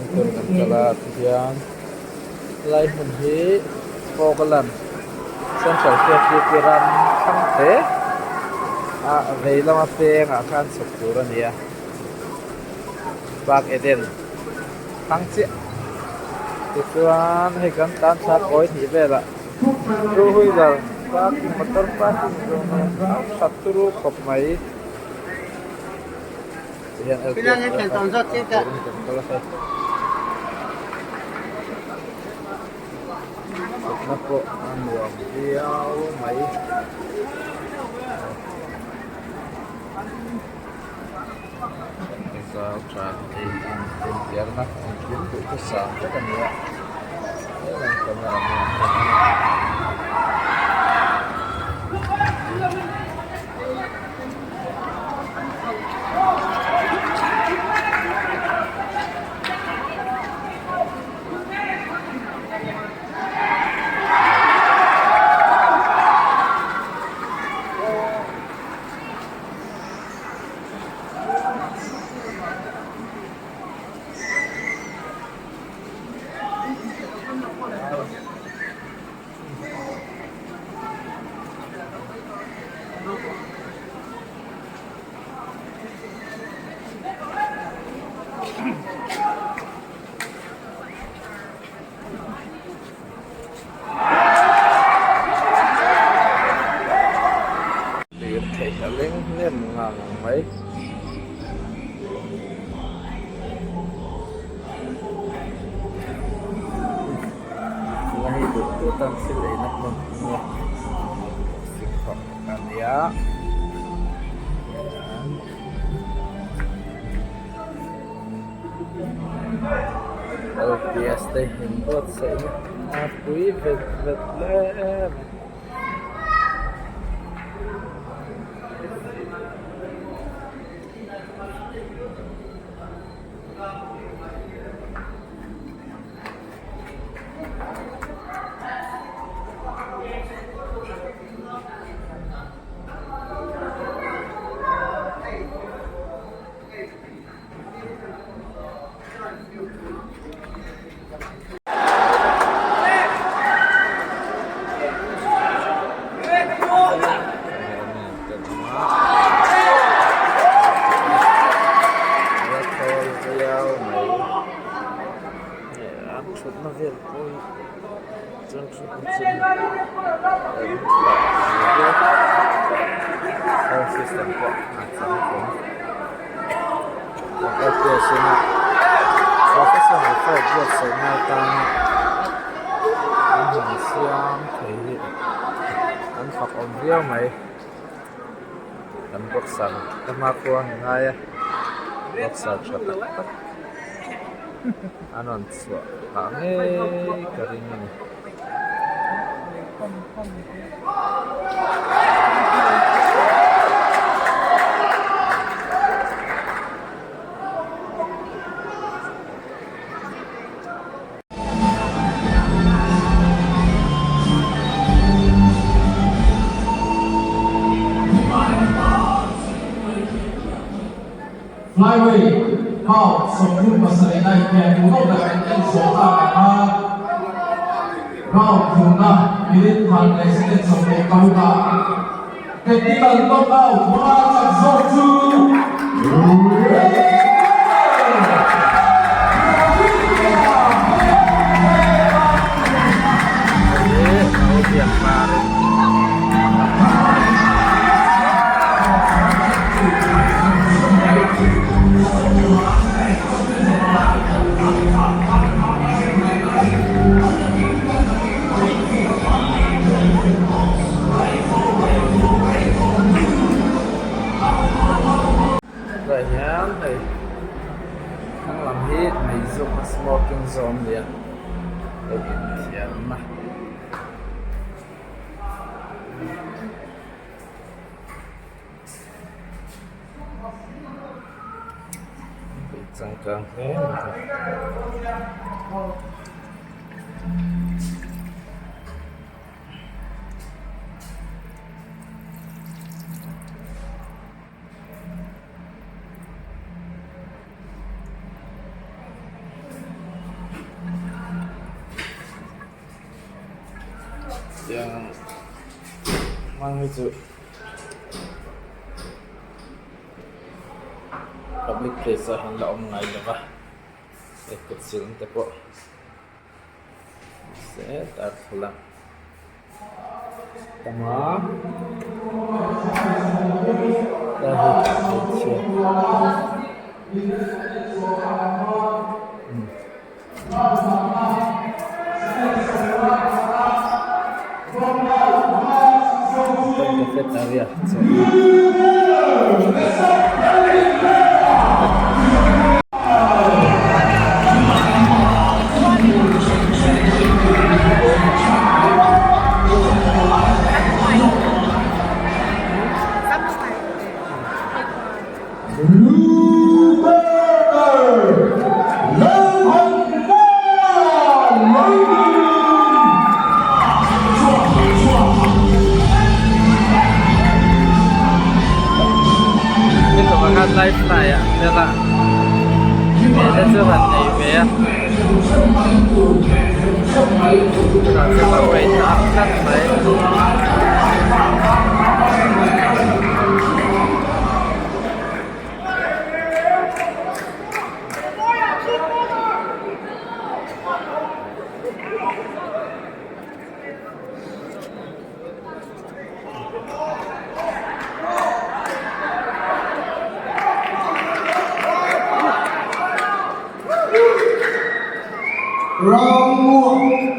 En tur kan kal a tihian helai hmun hi Pawkalan Central K T P ram thlang hle a vei lama pengah khan chhuk tur a ni a Park Eden thlang chiah tichuan hei kan tan thla kawi hnih velah two wheeler parking motor parking zawng a zau that turu khawp mai. Thutna pawh a nuam viau mai. Zau tha ei an intiarna engkim duhthusam vek a ni a helam camera man pawh a ni. Lirthei a leng hnem ngang mai. Tuna hei duh duh tan thil eina hmun a nia sikhaw a nia L P S te inbuatsaihna a pui vet vet hle mai. Thutna vel pawh hi chuan thutna chu sound system pawh a changtlung professional fight buatsaihna atana an han siam thei hi an fak awm viau mai kan boxer te hmakhua an ngai a boxer tha tak tak an rawn chhuah phah ngei ka ring a ni. Flyweight bout 27 na infiam tur lo ber an en zawh tak ang a, round thumna minute khat leh second 16 ah technical knockout hmanga chak zawk chu Tunah hian hei thlang lam hi meizuk a smoking zone a ni a hei inthiarna. Changkang hle mai. Tiang hmang hi chu public place ah hian la awm ngai lo va he kut silna te pawh se darthlalang tam a tlai hi hmeichhia cafeteria Lifeline ah tel a he te chu han nei ve a tunah chuan a weight a up tlat mai. Round one.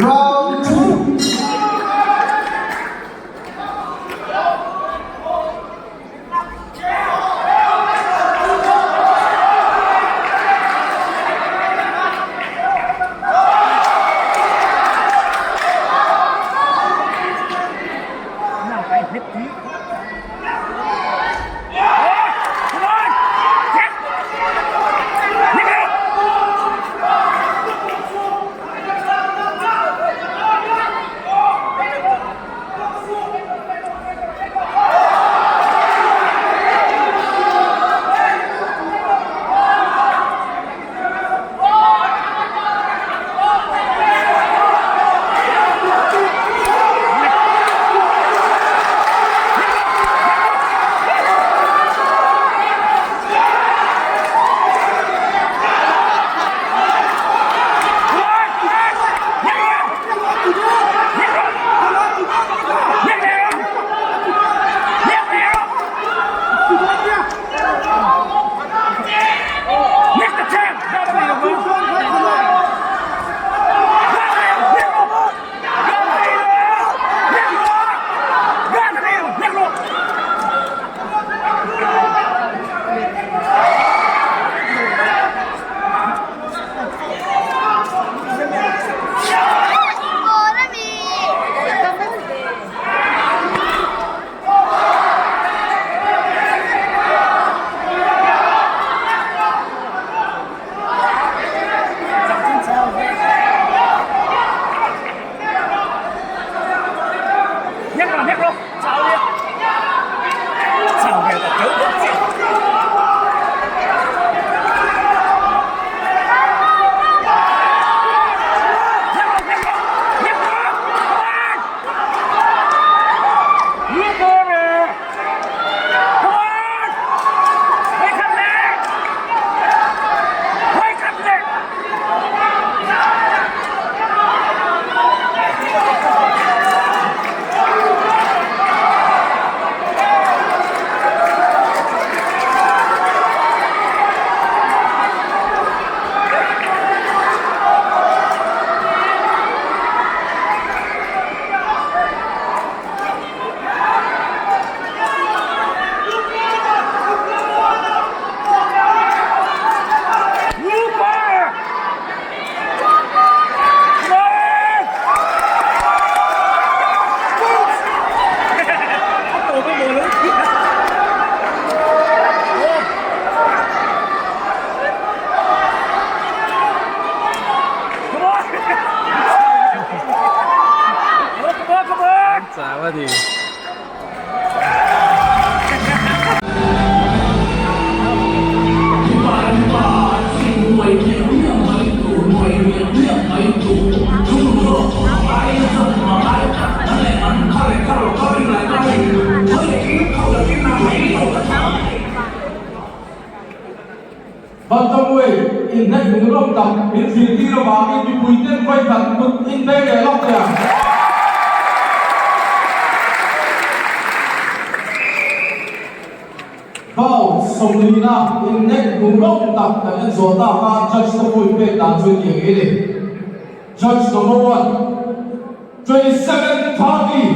Round two. a ni. Bantamweight inhnaih hmuhnawm tak min zirtir avangin mipuiten vawikhat kut inbeng leh lawk thei ang. Bout sawmlina inhnaih hmuhnawm tak kan en zawh tak a, judge te pawhin pek dan chu hetiang hi a ni. Judge number one, 27 30.